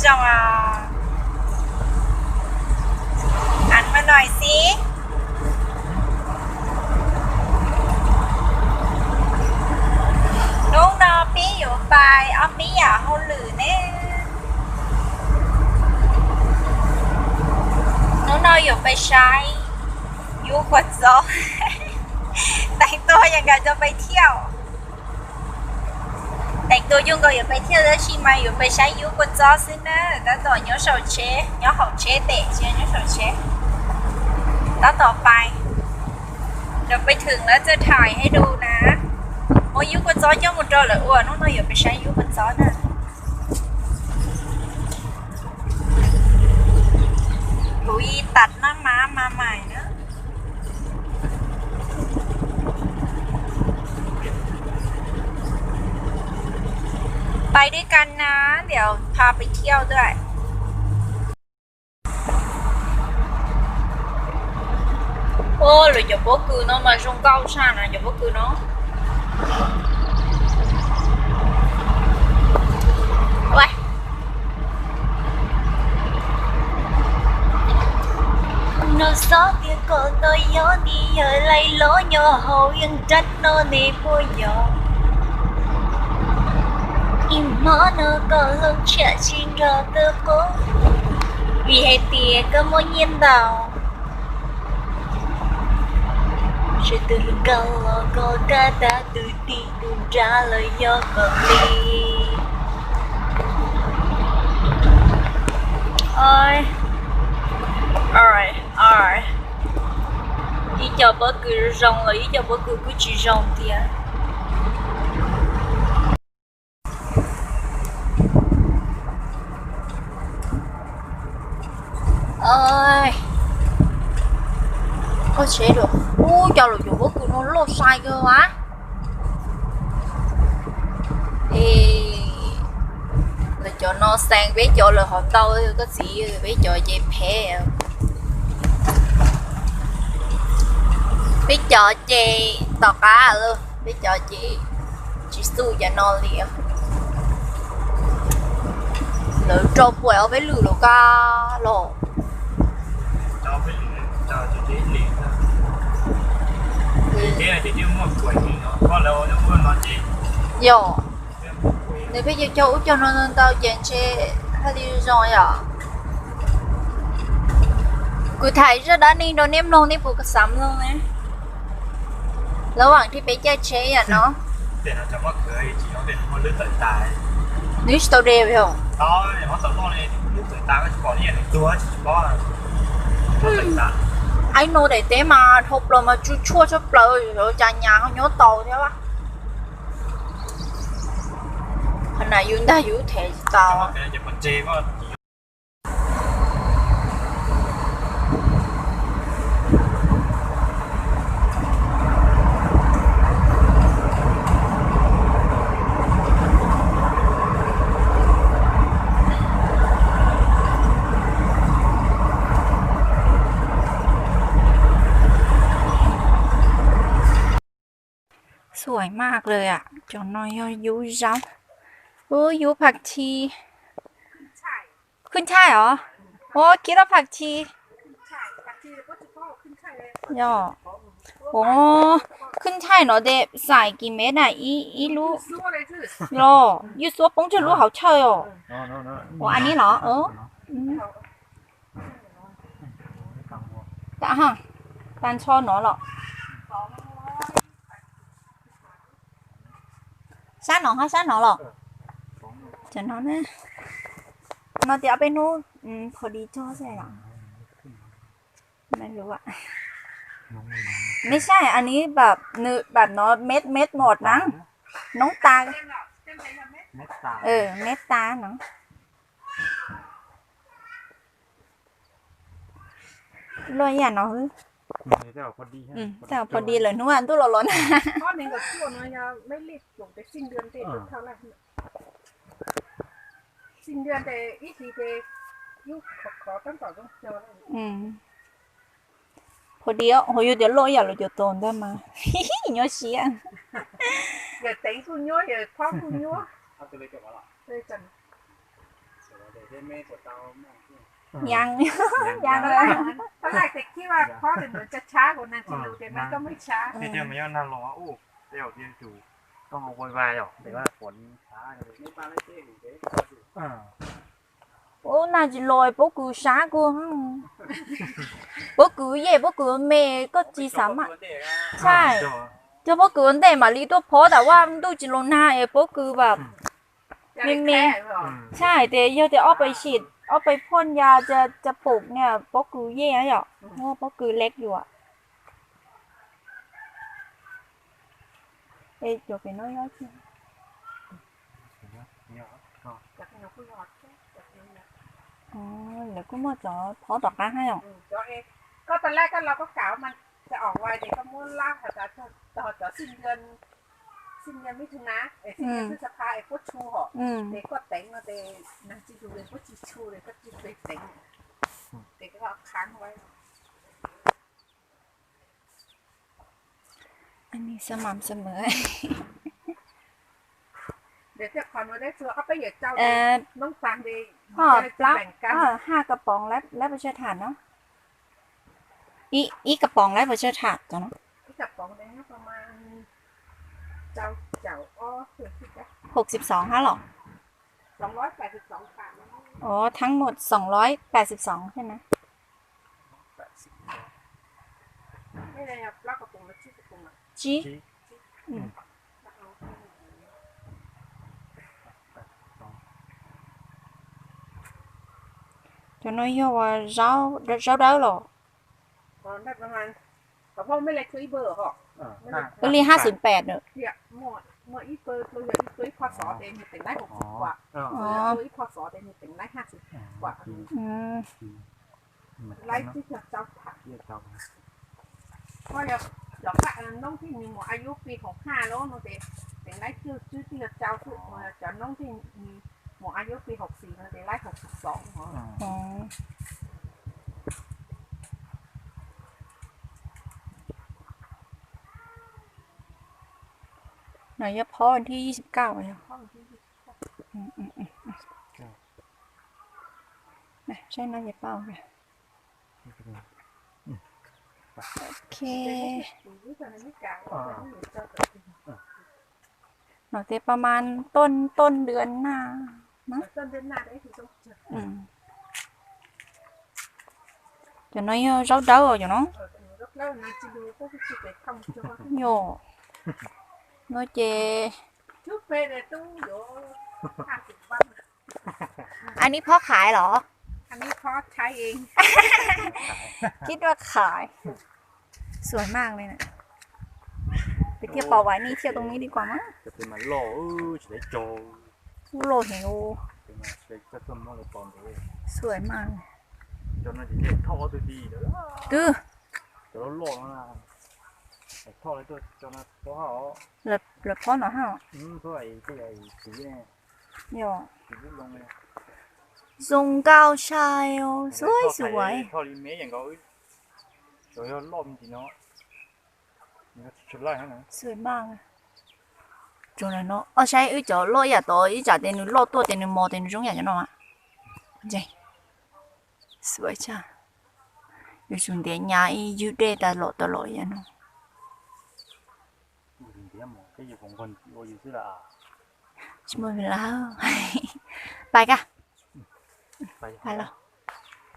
Zoo, ăn maj noj xib. Hnub no peb yuav pais ob peb yam hauj lwm ne. Hnub no yuav pais saib yub kua txob. Teem tua yam nkaus cov pais thiaj. Teem tua zoo nkaus yuav pais thiaj tab sis mas yuav pais saib yub kua txob xwb na. Tab tom nyob saum tsheb, nyob hauv tsheb tes tsis nyob saum tsheb. Tab tom pais, rau peb thwm lawv txawj thaim hais lus na. Muab yub kua txob coj mus rau lawv ua, hnub no yuav pais saib yub kua txob na. Kuv ib tas noj mas mas mais na. Paisด้วยกันนะ เดี๋ยวพาไปเที่ยวด้วย. โอ้ lawv cov pob kws no mas zoo nkauj tshaj na cov pob kws no. Nws xob tias kom tau yob ni yawg laij lob nyob hauv yeej rab no ne puas yog? Ib hmo no kom loo tshiam tsis nrog twb qub, vim hais tias koj muaj nyiaj ntau. Tsis tus kaus los koj kaj tag tus tim tus nrad los yog kom li. Oi, oi, oi. Ib co pob kws zoo los ib co pob kws kuj tsis zoo tiag. Oj, tsheb, ub, cov lus cov pob kws no loj sai kawg as. Es lawv cov no xeem peb cov lawm hov ntau, koj txiv, peb cov ces phem. Peb cov ces tom qab lawm, peb cov ces tsis xu cov no li. Lawv rau puas ob peb lwm lawm koj los. Yog, nws pheej cog cog ub cog no ntau ces ntshe haj li zoo yom. Kuv thaij zaj dab neeg rau nej mloog, nej puas xav mloog ne? Lawv vam thiab peb caij tsheb yam no. Nws tsis tau de yog. Aib no daim teb mas dhau plaws mas tshuaj tshuaj tshaj plaws, cas nyas ho nyob tau thiab. Qhov na yus ntag yus them tsis tau. Sui maj li, cov no yog yub zaub, yub phaj thi. Khwj thaij os? Ua kiag lub phaj thi. Yog, khwj thaij no ces xais kis mev na ib lub los yus xuab poob tsawg lub hauv chaw os? Ua, a ni los? Tag nrho no los. Sab no ho sab no los? Cov no na. No tias ob peb hnub pho di tso xwb los? Mej saib, a ni pab nws pab no meb meb mos na, noob tas, meb tas no. Luaj ib yam no xwb. Tej zaum pho di lawm hnub ntuj los los na. Pho di, ho yog tias luaj ib yam li cov tos ntag mas nyob siab. Yeej, yeej lawm. Tab laj tes kib vaj phob tes nws tsa tshab kuv nag tsis lus ces nag koj muaj ib tshab. Tiag tiag mas yog nag los ua, tej zaum tias tus koj ua vai os, tes vaj pom tshab. Ub, nag tsis los pob kws sab kawg. Pob kws yej pob kws me koj tsis xav mas. Tshaj, cog pob kws ua ntej mam li tuaj phob tam vaj ntuj tsis los nag es pob kws vam me me. Tshaj hais tias yog tias ob peb sim, ob peb phoj ya ca pum niam pob kws yej yom, pob kws leb yuam. Es cov pem no yog lawv kuj muaj cov phob tom qab hab yom. Koj tas laj koj los koj kam mas, cov os vais tes koj muab lab has tas tog cov xij ntias, xij ntias mib thug na, es xij ntias xwb xab phab es puab tshu hom, tes koj teev no tes nag tsis lug tes puab tsis tshu tes koj tsis pes teev, tes koj khaav ua. Xab mam xab mam. Ib, ib kab pob lab pes tsawg tham no? Ib, ib kab pob lab pes tsawg tham cov no? Hauv xib xoov hab los? Ov, tháng một xoom loib pais xib xoov thiab na. Tsib. Cov no yog ua zaub dawb los? Ua li hab xwm pem na. Noob thib nws mus a yub pis hoom haj lawm no tes, teev laib tswb tsib caug rau xwb, cov noob thib nws mus a yub pis hoom xis no tes laib hoom xis xoov. No yog phob thib yij xib kauj. Saib no ces pauj. Ok. No tes pas mas tuaj, tuaj ntws na. Cov no yog zaub dawb os cov no. Yog no ces Anh ấy phó Khải lỏ. Anh ấy phó Thái Yên. Kiếp đó Khải. Sวยmากเลยนะ.ไปเที่ยวปอไหวนี่ เที่ยวตรงนี้ดีกว่ามั้ง Ub, loj heev. Sวยmาก. Twb. Lawv phob no hab. Yog. Zoo nkauj sai, sวยsวย. Tsuas no, saib wb cov loj ib yam tod, ib tsam tes nws loj tuaj tes nws mos tes nws zoo yam cov no. Sวยtshaj. Yuav tsum ntiav nyab ib ywg dej tas lom tas lom yam no. Tsis muaj lawm. Pais kag. Pais los.